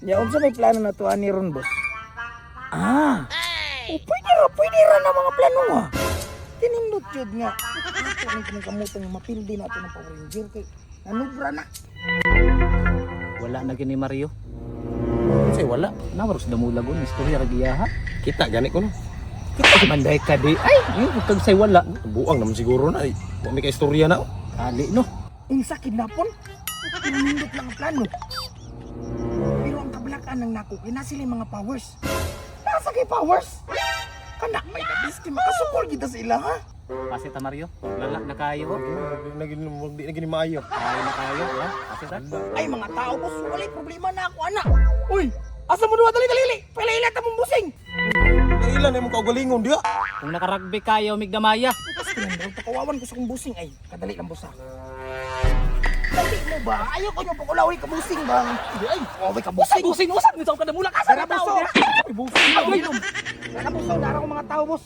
Ya, unsa may plano na to ani ron, boss? Ah. O, pwede ra na mga plano ha. Tinindot jud nga. Ato ni kanang kamutong mapildi na ato ng Power Ranger kay nanubra na. Wala na gini Mario. Unsay wala? Nawaros damulagon istorya ra giyaha. Kita gani ko no. Kita manday ka di. Ay, kag say wala. Buang naman siguro na. Ay, wa may kaistorya na. Oh. Kali no. Unsa kidnapon? Tinindot lang ang plano. Pero ang kablakan ng nako kay na sila yung mga powers. Nasa kay powers? Kanak may dabis kay makasukol kita sa ila ha. Pasi ta Mario. Lala na kayo. Oh. Di na gini maayo. Kayo na kayo, ha? Pasi ta. Ay mga tao boss, walay problema na ako anak. Uy, asa mo duwa dali dali dali. Pila-ila ta mong busing. Ilan imong kaugalingon diha? Kung nakaragbi kayo migdamaya. Kasi lang pakawawan ko sa kong busing ay kadali lang boss ha. Dali mo ba? Ayaw ko nyo pakulawi ka busing ba? Hindi ay, kaway ka busing. Busing usab nito ka damula ka sa Dara tao. buso. Ay busing. Ay, Dara buso, dara ko mga tao boss.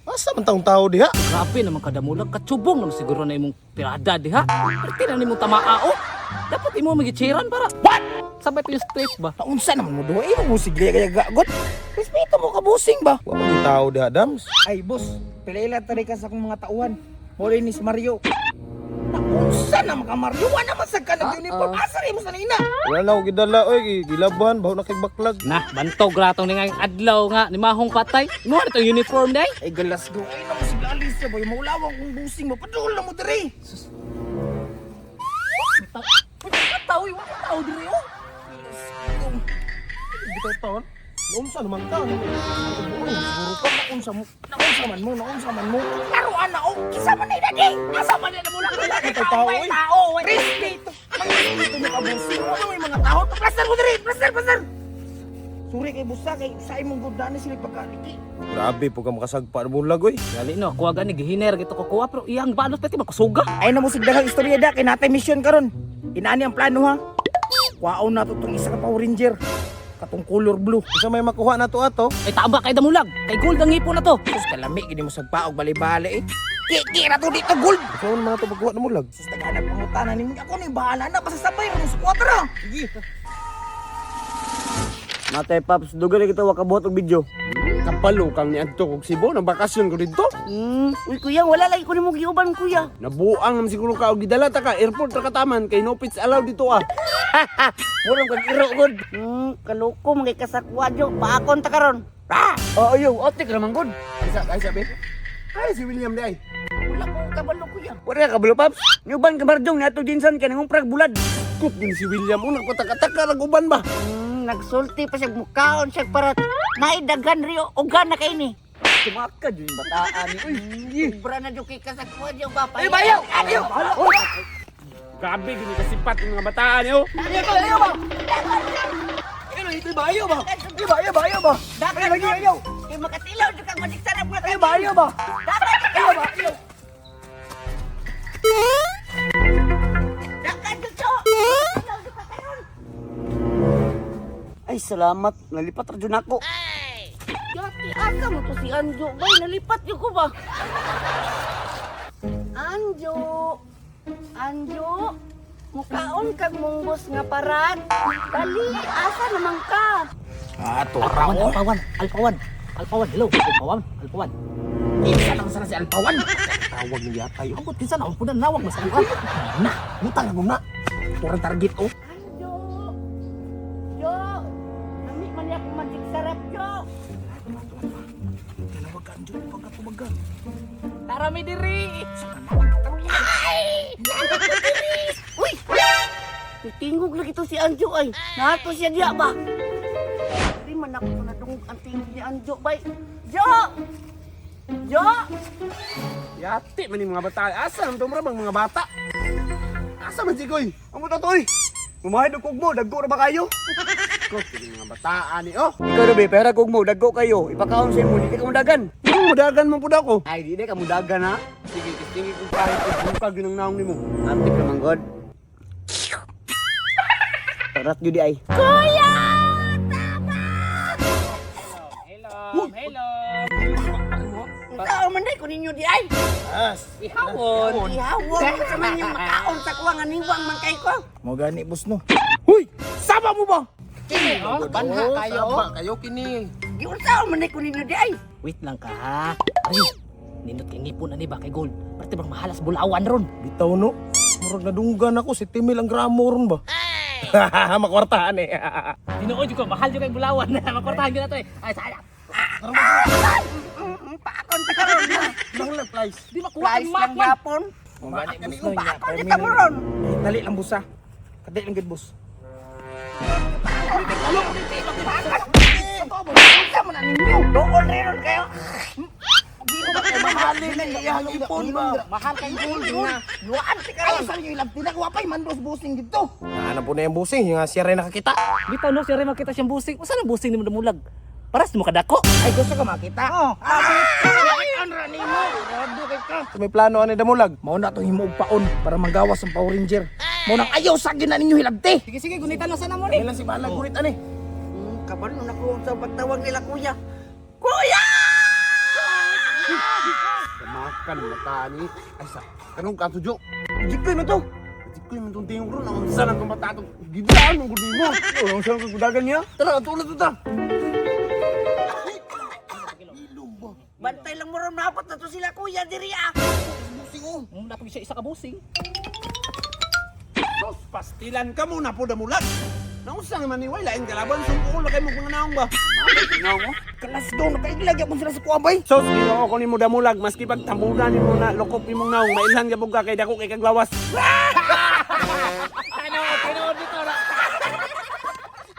Asa man taong tao diha? Grabe naman kadamulag katsubong naman siguro na imong pirada diha. Perti na nimong tamaa oh. Dapat imo magichiran para. What? Sabay to yung stress ba? Naunsa naman mo duwa, eh, mo sige kaya gagot. Respeto mo ka busing ba? Wa man tao diha, Dams. Ay boss, pila-ila tari ka sa akong mga tauhan. Muli ni si Mario. Naunsa naman ka Mario, wala naman sa ka nag-uniform. Asa rin mo sa nina? Wala na ako gidala oy, gilaban baho na kay baklag. Na, bantog ratong ni ngayong adlaw nga ni Mahong patay. Imo na tong uniform day. Ay galas go. Ay namo si Alice boy, maulawang kong busing mo. Padul na mo diri. Tao, wala tao diri oh. Bitaw taon. Naunsa naman ka? Buang siguro ka naunsa mo. Naunsa man mo, naunsa man mo. Laruan na oh, kisa man ni dadi. Asa man na mo lang Wala ka tao, oy. Tao, respeto. Respeto mo ka busing. Wala may mga tao. Plaster mo diri, plaster, plaster. Suri kay busa kay sa imong gudani sila pagkaliki. Grabe po ka makasagpa na bulag oy. Gali no, kuha gani gihiner gito ko kuha pero iyang balot pati makusuga. Ay na mo sigdagang istorya da kay natay mission karon. Inaani ang plano ha. Kwaon na to tong isa ka Power Ranger. Katong color blue. Unsa may makuha na to ato? Ay taba kay damulag. Kay gold ang ipon na to. Sus kalami gini mo sa paog bali-bali eh. Kiki na to dito gold. Unsa man na to pagkuha na mulag? Sus naghanap pangutana nimo. Ako ni bahala na basta sabay ra mo sa kwatra. Sige. Matay Paps, dugay na kita wa kabuhat og video. Kapalo kang niadto kog Cebu, nagbakasyon ko didto. Uy kuya, wala lagi ko nimo giuban kuya. Nabuang naman siguro ka og gidala ta ka airport ra kataman kay no pits allowed dito ah. Murong kag iro gud. Kaloko mga kasakwa jo, paakon ta karon. Ah, oh, ayo, otik ra man gud. Isa ay sabi. Ay si William di ay. Wala ko kabalo kuya. Wala ka kabalo Paps. Niuban ka Marjong niadto Jinsan kay nangumpra bulad. Kut din si William unang ko taka-taka ra uban ba. Nagsulti pa siya mukaon siya para naidagan rio ugan na kay ni. Tumaka jud yung bataan ni. Uy, Sobra na jo kay kasakwa jo ba. Ay bayaw. Ayo. Grabe gini kasipat ng mga bataan eh, oh. Ayo ba? Ayo ito ba? Ayo ba? Ayo ba? Ayo ba? Ayo ba? Ayo lagi ayo. Kay makatilaw jud kag madigsarap nga. Ayo ba? Ayo ba? Dagan Ayo ba? Ayo. Dagan jud jo. Tilaw jud ka karon. Ay salamat, nalipat ra jud nako. Yati asa mo to si Anjo bay nalipat jud ko ba? Anjo. Anjo. Mukaon kag munggos nga parat. Dali, asa naman ka? Ah, to ra Alpawan, oh. alpawan, alpawan. Alpawan, hello. Alpawan, alpawan. Kinsa lang sana si Alpawan. Tawag ni yatay. Angkot kinsa na punan nawag mas alpawan. Na, butang na na. Turang target oh. Anjo. Jo. Nami man niya akong magic sarap, Jo. Tinawag ka Anjo, pagkatubag ka. Tara mi diri. Uy! Tingog lagi to si Anjo ay. Nato siya diya ba? Di man ako nadungog ang tingog ni Anjo bay. Jo! Jo! Yati man yung mga bata. Asa man to mura bang mga bata? Asa man si Goy? Amo ta toy. Mumahid og kugmo, dagko ra ba kayo? Kut gini mga bataan ni oh. Ikaw ra be, pera kugmo, dagko kayo. Ipakaon sa imo, di ka mudagan. Yung mudagan man pud ako. Ay, di ka mudagan ha. Sige, tingin ko kahit og bukag yun ang naong nimo. Antik ra man god. Tarat jud di ay. Kuya! Hello, hello. Tao man day ko ninyo di ay. As. Ihawon. Ihawon sa man yung makaon sa kuha nga niwang man kay ko. Mo gani boss no. Huy, sama mo ba? Kini, oh, banha kayo. Saba kayo kini. Giunsa man ni ko ninyo di ay. Wait lang ka ha. Ay, nindot kay ngipon ani ba kay gold. Parte bang mahalas bulawan ron. Bitaw no. Murag nadunggan ako si Timil ang gramo ron ba. Makwartahan eh. Tinuod jud ko mahal jud kay bulawan. Makortahan gyud na to eh. Ay saya. Paakon ta karon. Lang lang flies. Di makuha ang Flies mat lang man. gapon. Mabani boss no. Paakon di ta mo ron. Dali lang boss ha. Kadali lang gid boss. Unsa man na ninyo? Dool rin kayo. Mahalin na iyang ipon ba. Mahal kay gold na. Luan ti karon. Ay, saan yung ilabti na? Wapay mandos busing dito. Nahanap po na yung busing, yung siya rin nakakita. Bitaw no siya rin makita siyang busing. Usa nang busing nimo damulag? Paras mo kadako. Ay, gusto ka makita? Oo. Abit! Ang rani mo! Rado kay ka. So, may plano ani damulag. Mao na itong himuog paon para magawas ang Power Ranger. Mao nang ayaw sa na ninyo hilabti. Sige sige, gunitan lang sana mo ni. Kailan si Balag gurit ani. Kabalo na ko sa pagtawag nila kuya. Kuya! Makan mata ni. Ay sa kanong katujo. Jikoy man to. Jikoy man tong tingog ron. Ang sa nang bata tong gidaan mo gud nimo. Wala siyang kagudagan niya. Tara, tulad to ta. Bantay lang mo ron napot na to sila kuya diri ah. Mo na siya isa ka busing. Sos, pastilan ka muna po damulag. Naunsa naman ni way lain kalaban sumpuol na kay mo kung naong ba. Naong mo. Kalas daw, nakaiglag yapon sila sa kuwabay. Sos, Ginoo ko nimo damulag maski pag tambunan nimo na lokop nimong naong mailhan gyud ka kay dako kay kaglawas. Ano, tinuod dito ra.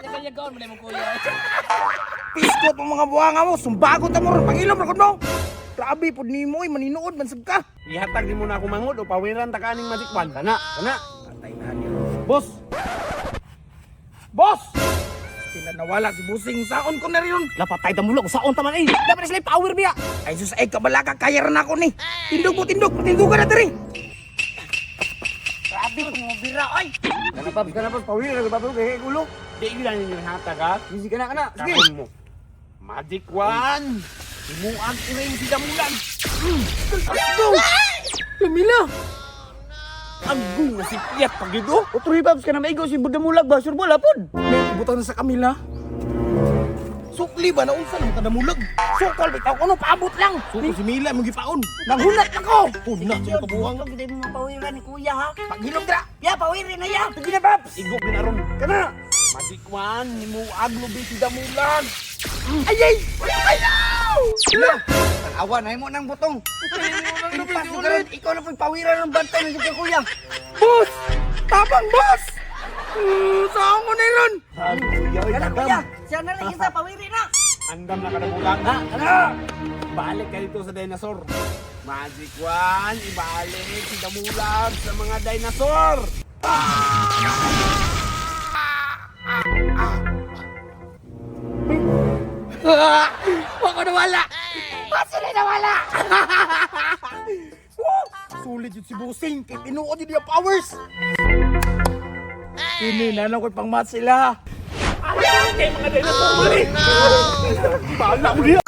Yagal-yagaon mo na imong kuya. Piskot mo mga buwanga mo, sumbagot na mo ron, pangilom ra mo. Grabe pod nimo oy, maninuod man sab ka. Ihatag nimo na ako mangod o pawiran ta kaning matikwan. Kana, kana. Patay na niyo. Boss! Boss! Sila nawala si Busing, saon ko na rin. Lapatay damulag usaon ta man eh. Dapat na sila power biya. Ay sus, ay kabalaka, kaya rin ako ni. Tindog mo, tindog, patindugan na diri. Grabe kung mobira oy. Kana Paps, kana Paps, pawir na Paps kay gulo. Di gyud ninyo hatag ha. Sige kana kana. Sige. Kahon mo. Magic one. Himuag rin si damulag. Go! Lumila! Ang na si Piat pagido. Utro Paps kana maigo si Budamulag ba sure bola pod. May butang na sa Camila. Sukli ba na unsa nang kadamulag? Sukol, bitaw ko no, paabot lang. Suko si Mila mong gipaon. Nanghunat ako. Una sa kabuang. Ito gid mo mapawiran ni kuya ha. Paghilom dra. Ya pawirin na ya. Sige na, Paps. Igok din aron. Kana. Magic one, himuag lubi si damulag. Ay, ay! Ay, no! Ala! Tanawa na imo nang butong. Impas ko karon, ikaw na pud pawiran ng bantay ng kay kuya. Boss! Tabang, boss! Saan ko na yun? Kana kuya, siya na lang isa pawirin na. Andam na kadamulag. Ha, kana. Balik ka dito sa dinosaur. Magic one, ibalik si damulag sa mga dinosaur. Wako nawala! Sila nawala! Woo! Sulit yun si Busing kay tinuod yun yung powers! Kini, nanong ko'y pang sila. Kay mga dinosaur mali. Bahala mo niya.